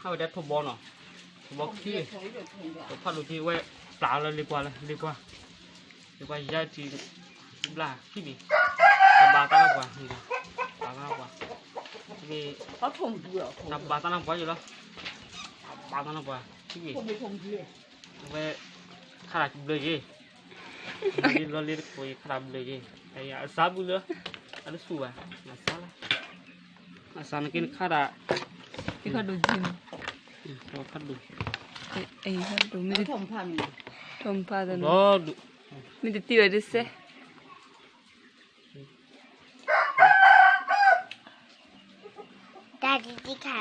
အဝဲဒၣ်ထိၣ်ဘီနီၤ, ထိၣ်ဘီခံဘ့ၣ်, ထိၣ်ဖးဒိၣ်ခံဝဲ, ပျၢ်လၢလ့ကွၢ်လၢလ့ကွၢ်, လ့ကွၢ်ယါထံ, ဘျၢ်ခံဘ့ၣ်, တဘၣ်သးနီၢ်ပှၤ, ဘၣ်သးနီၢ်ပှၤ, တဘၣ်သးနီၢ်ပှၤယလီၤ, တဘၣ်သးနီၢ်ပှၤခံဘ့ၣ်, အဝဲ, ခါဒၣ်ဘျၢယ့ၣ် လီၤလ့တကိးယခါဒၣ်ဘျၢယ့ၣ်, အစးဘုလၢ, အတဆူၣ်ဘၣ်, အစးလီၤ, အစးနက့နခါဒၣ်, ဖးဒိၣ်, ဖးဒိၣ်, ထိၣ်ဖးဒိၣ်, မ့ၢ်တတံၢ်ဘၣ်တစဲး, တၢ်တံၢ်တံၢ်ခါ,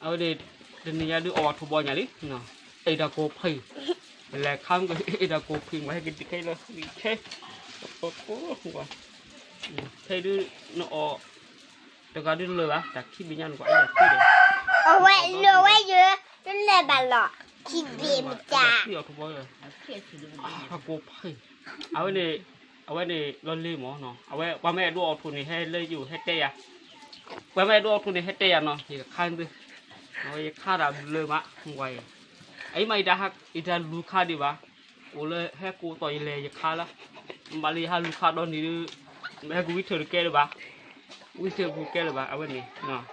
အဝဲန့ၣ်, တနံၤညါဒုးအီၣ်ဝဲထိၣ်ဘီညါလံ, အဲၣ်တၢ်ကိးဖှံၣ်, လဲၤခါမ့ၢ်ကအဲၣ်တၢ်ကိးဖှံၣ် မ့ၢ်ဟဲက့ၤတခဲလၢာ်, ခဲ, ခဲဒုးနအီၣ်, တဂၤဒုးလၢာ်ဘၣ် တၢ်ခံဘ့ၣ်ညါနကွၢ်အဲၣ်ယၤသ့ဒီး, အဝဲလၢာ်ဝဲယၤ, တလၢာ်ဘၣ်လီၤ, ခံဘ့ၣ်မတၤ, အီၣ်ထိၣ်ဘီ, တၢ်ကိးဖှံၣ်, အဝဲန့ၣ်, အဝဲန့ၣ်လီၤလ့မးနီၤ, အဝဲပှၤမ့ၢ်အဲၣ်ဒိးအီၣ်ထိၣ်န့ၣ် ဟဲလၢယအိၣ်ဟဲတဲယၤ, ပှၤမ့ၢ်အဲၣ်ဒိးအီၣ်ထိၣ်န့ၣ် ဟဲတဲယၤနီၤ, ယကခါသု, အဝဲယခါဒၣ်ဘျၢမး, ဝဲ, အအံၤမး ယတၢ်ဟးအံၤတၢ်လူၤခါဒံးဘၣ်, အိၣ်လၢဟဲကိးသီၣ်ယလဲၤယခါလၢ, ဘၣ်လၢယဟးလူၤခါဒီနံၤဒုး, မ့ၢ်ဟဲကဝံထၢၣ်တကဲလၢၤဘၣ်, ဝံထၢၣ်ပူၤကဲလၢၤဘၣ် အဝဲန့ၣ်, အဝဲန့ၣ်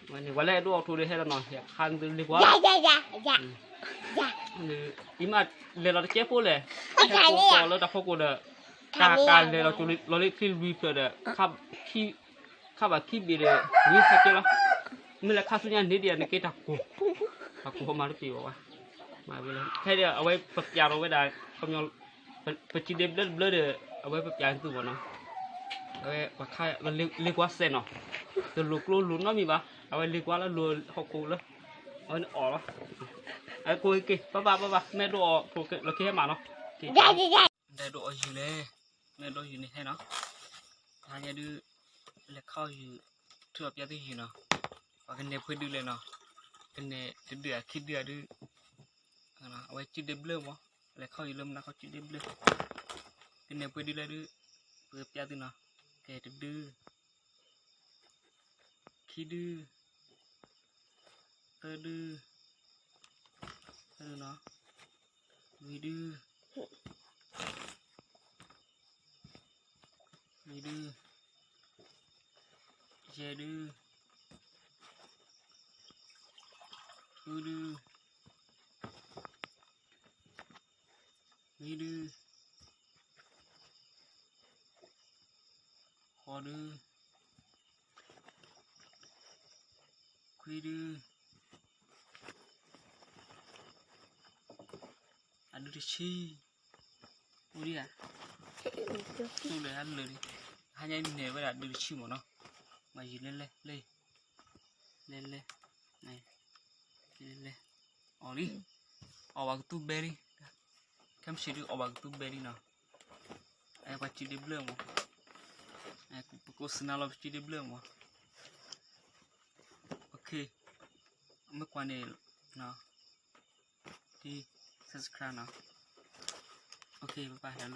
ပှၤလၢအဲၣ်ဒိးအီၣ်ထိၣ်ဒီးဟဲလီၤနီၤ, ယခါသုလ့ကွၢ် အံၤမးလဲၤလီၤတကဲဖိလဲၣ်, ဟဲကိးသီၣ်လၢတၢ်ဖီခိၣ်ဒီး, တၢ်ကလဲၤလီၤလၢချံလွံၢ်ဖျၢၣ်ဒီး, ခါဘၣ်ခံဘ့ၣ်ဒီး, ဝံဟဲကဲလီၤ, မ့ၢ်လဲၤခါဆူညါန့ၣ်ဒံးနက့တၢ်ကိၢ်, တၢ်ကိၢ်ဟီမးတပ့ၤဘၣ်ဝဲ, ဖဲဒီးအဝဲပပျးထီၣ်ဝဲဒၣ်, ပစံးဒ့ဘျၢတဘျၢဒီး, အဝဲပပျးသုမးနီၤ, အဝဲပှၤခါလၢလ့ကွၢ်စဲးနီၤ, တလိၣ်ကျိလိၣ်နီတမံၤဘၣ်, အဝဲလ့ကွၢ်လၢလိၤဟီၣ်ခိၣ်လၢ, အဝဲန့ၣ်အီၣ်လီၤ, အကိးက့ၤ ဘၣ်ဘၣ်ဘၣ်ဘၣ် မ့ၢ်ဒိးအီၣ်ထိၣ်လီၤက့ၤဟဲမးနီၤ, မ့ၢ်ဒိးအီၣ်ယုၢ်လဲၣ်, မ့ၢ်ဒိးယုၢ်န့ၣ်ဟဲနီၤ, တဟါညါဒုး, လဲၤခီယုၢ်, ထုးအီၣ်ပျဲသုယုၢ်နီၤ, ပှၤကနဲၣ်ပှဲၤဒုလဲၣ်နီၤ, ကနဲၣ်တဒုဧါခံဒုဧါဒုး, အဝဲစုဒ့ဘျၢမး, လဲၤခီယုၢ်လၢမနုၤခီစုဒ့ဘျၢ, ကနဲၣ်ပှဲၤဒုလဲၣ်ဒုး, ပကပျဲသုနီၤ, ကဲတဒု, ခံဒု, သၢဒု, သၢဒုနီၤ, လွံၢ်ဒု, လွံၢ်ဒု, ယဲၢ်ဒု, ဃုဒု, နွံဒု, ဃိးဒု, ခွံဒု, အဒုတဆံ, အိၣ်ဒံးဧါ, အိၣ်လၢအလၢာ်ဒံး, ဟါညါန့ၣ်ဝဲဒၣ်ဒုတဆံမးနီၤ, မၤယုၢ်လဲၤလဲၤ, လဲၤလဲၤ, လဲၤလဲၤ, အီၣ်လံ, အီၣ်ဘၣ်ကသူဘဲလံ, ခဲမုၢ်ဆ့ၣ်ဒုးအီၣ်ဘၣ်ကသူဘဲလံနီၤ, ပှၤစုဒ့ဘျၢမး, ပကိးစနၢလီၤပစုဒ့ဘျၢမး, မ့ၢ်ကွၢ်န့ၣ်, ဒ် subscribe နီၤ, ဘၣ်ဘၣ်